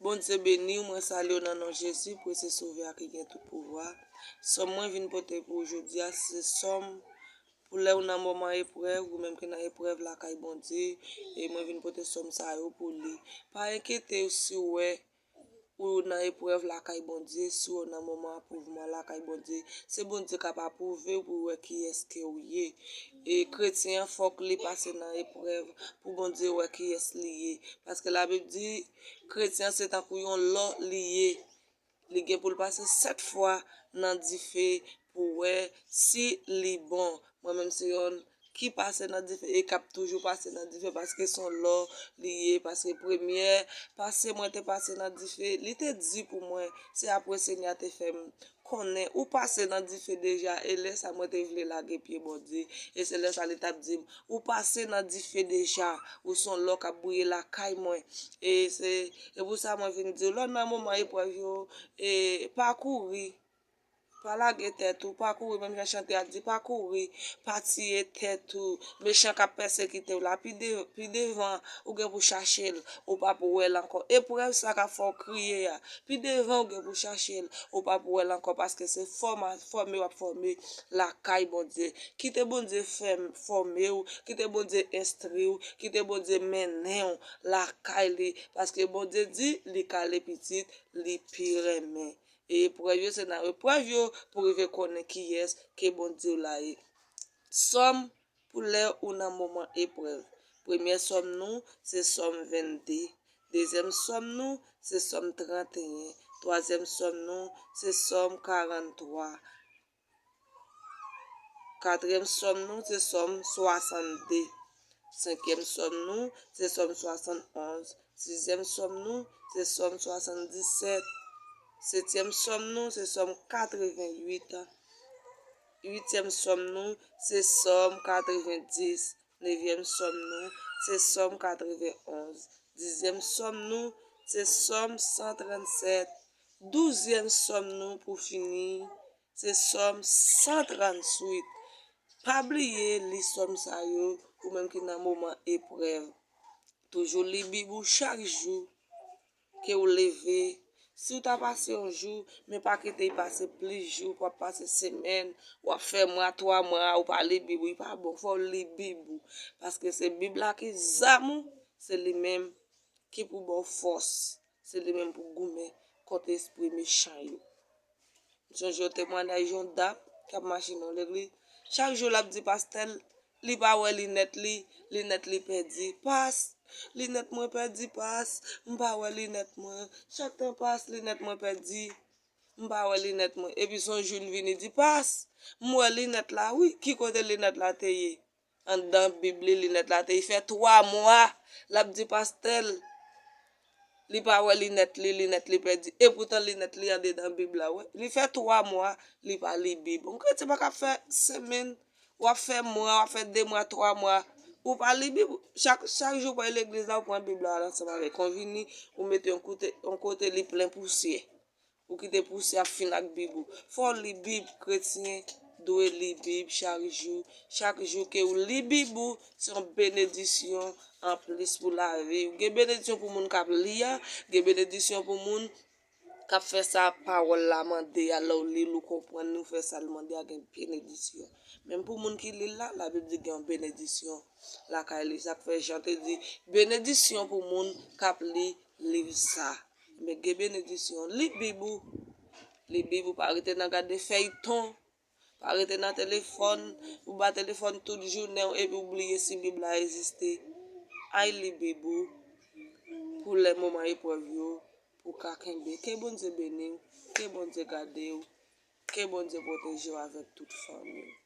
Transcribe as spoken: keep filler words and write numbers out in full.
Bondye beni w, mwen salye w nan non Jezi, pou se Sovè a ki gen tout pouvwa. Sòm mwen vin pote pou w jodi a, se sòm pou lè ou nan moman eprèv, ou menm ki nan eprèv lakay Bondye, e mwen vin pote sòm sa yo pou li. Pa enkyete w si w wè ou nan eprèv lakay Bondye, si w nan moman apouvman lakay Bondye, se Bondye k ap apwouve w pou wè kiyès ke w ye. E kretyen an fòk li pase nan eprèv pou Bondye wè kiyès li ye. Paske Labib di, kretyen an se tankou yon lò li ye. Li gen pou l pase sèt fwa nan dife pou wè si li bon. Mwen menm se yonn ki pase nan dife e k ap toujou pase nan dife paske se yon lò li ye. Paske premyè pase mwen te pase nan dife, li te di pou mwen, se apre Senyè a te fè m konnen ou pase nan dife deja, e lè sa mwen te vle lage pye Bondye, e se lè sa li t ap di m, ou pase nan dife deja, ou se yon lò k ap briye lakay mwen. E se, e pou sa mwen vin di w, lè w nan moman eprèv yo, e pa kouri, pa lage tèt ou, pa kouri, menm jan chante a di, pa kouri, pa tiye tèt ou, mechan k ap pèsekite w la, pi de-, pi devan, ou gen pou chache l, ou p ap wè l ankò. Eprèv sa k ap fè w kriye a, pi devan, ou gen pou chache l, ou p ap wè l ankò, paske se fòma-, fòme w ap fòme lakay Bondye. Kite Bondye fè-, fòme w, kite Bondye enstwi w, kite Bondye mennen w lakay li, paske Bondye di li kale pitit, li pi renmen. E eprèv yo, se nan eprèv yo pou rive konnen kiyès ke Bondye w la ye. Sòm pou lè ou nan moman eprèv. Premyè sòm nou, se sòm vennde. Dezyèm sòm nou, se sòm tranteyen. Twazyèm sòm nou, se sòm karanntwa. Katriyèm sòm nou, se sòm swasannde. Senkyèm sòm nou, se sòm swasannonz. Sizyèm sòm nou, se sòm swasanndisèt. Setyèm sòm nou, se sòm katrevenwit. Uityèm sòm nou, se sòm katrevendis. Nevyèm sòm nou, se sòm katrevenonz. Dizyèm sòm nou, se sòm san trannsèt. Douzyèm sòm nou, pou fini, se sòm san trannswit. Pa bliye li sòm sa yo, ou menm ki nan moman eprèv. Toujou li Bib ou chak jou ke w leve. Si w ta pase yon jou, men pa kite y pase plis jou, w ap pase semèn, w ap fè mwa, twa mwa, ou pa li Bib ou, li pa bon, fò w li Bib ou. Paske se Bib la ki zam ou, se li menm ki pou ba w fòs, se li menm pou goumen kont espri mechan yo. M sonje yon temwayaj yon dam k ap mache nan legliz. Chak jou l ap di pastè l, li pa wè linèt li, linèt li pèdi. Pas, linèt mwen pèdi, pas, m pa wè linèt mwen. Chak tan, pas, linèt mwen pèdi, m pa wè linèt mwen. Epi se yon jou l vini di, pas, m wè linèt la wi, ki kote linèt la te ye? Anndan Bib li, linèt la te, li fè twa mwa, l ap di pastè l, li pa wè linèt li, linèt li pèdi. Epoutan linèt li andedan Bib la, wi. Li fè twa mwa, li pa li Bib. Yon kretyen pa ka fè semèn, w ap fè mwa, w ap fè de mwa, twa mwa, ou pa li Bib. Chak, chak jou w pral legliz la, ou pran Bib la ansanm avèk ou vini, ou mete yon kote, yon kote li plen pousyè. Ou kite pousyè ap fin ak Bib ou. Fò w li Bib, kretyen dwe li Bib chak jou. Chak jou ke w li Bib ou, se yon benedisyon anplis pou lavi w. Gen benedisyon pou moun k ap li a, gen benedisyon pou moun k ap fè sa pawòl la mande a, lè w li l, ou konprann li, ou fè sa l mande a, gen benedisyon. Menm pou moun ki li l la, Labib di gen yon benedisyon lakay li. Sa k fè Jan te di, benedisyon pou moun k ap li liv sa. Men gen benedisyon. Li Bib ou. Li Bib ou, pa rete nan gade fèyton. Pa rete nan telefòn. Ou ba telefòn tout jounen w epi w bliye si Bib la egziste. Al li Bib ou pou lè moman eprèv yo, pou w ka kenbe. Ke Bondye beni w. Ke Bondye gade w. Ke Bondye pwoteje w avèk tout fanmi w.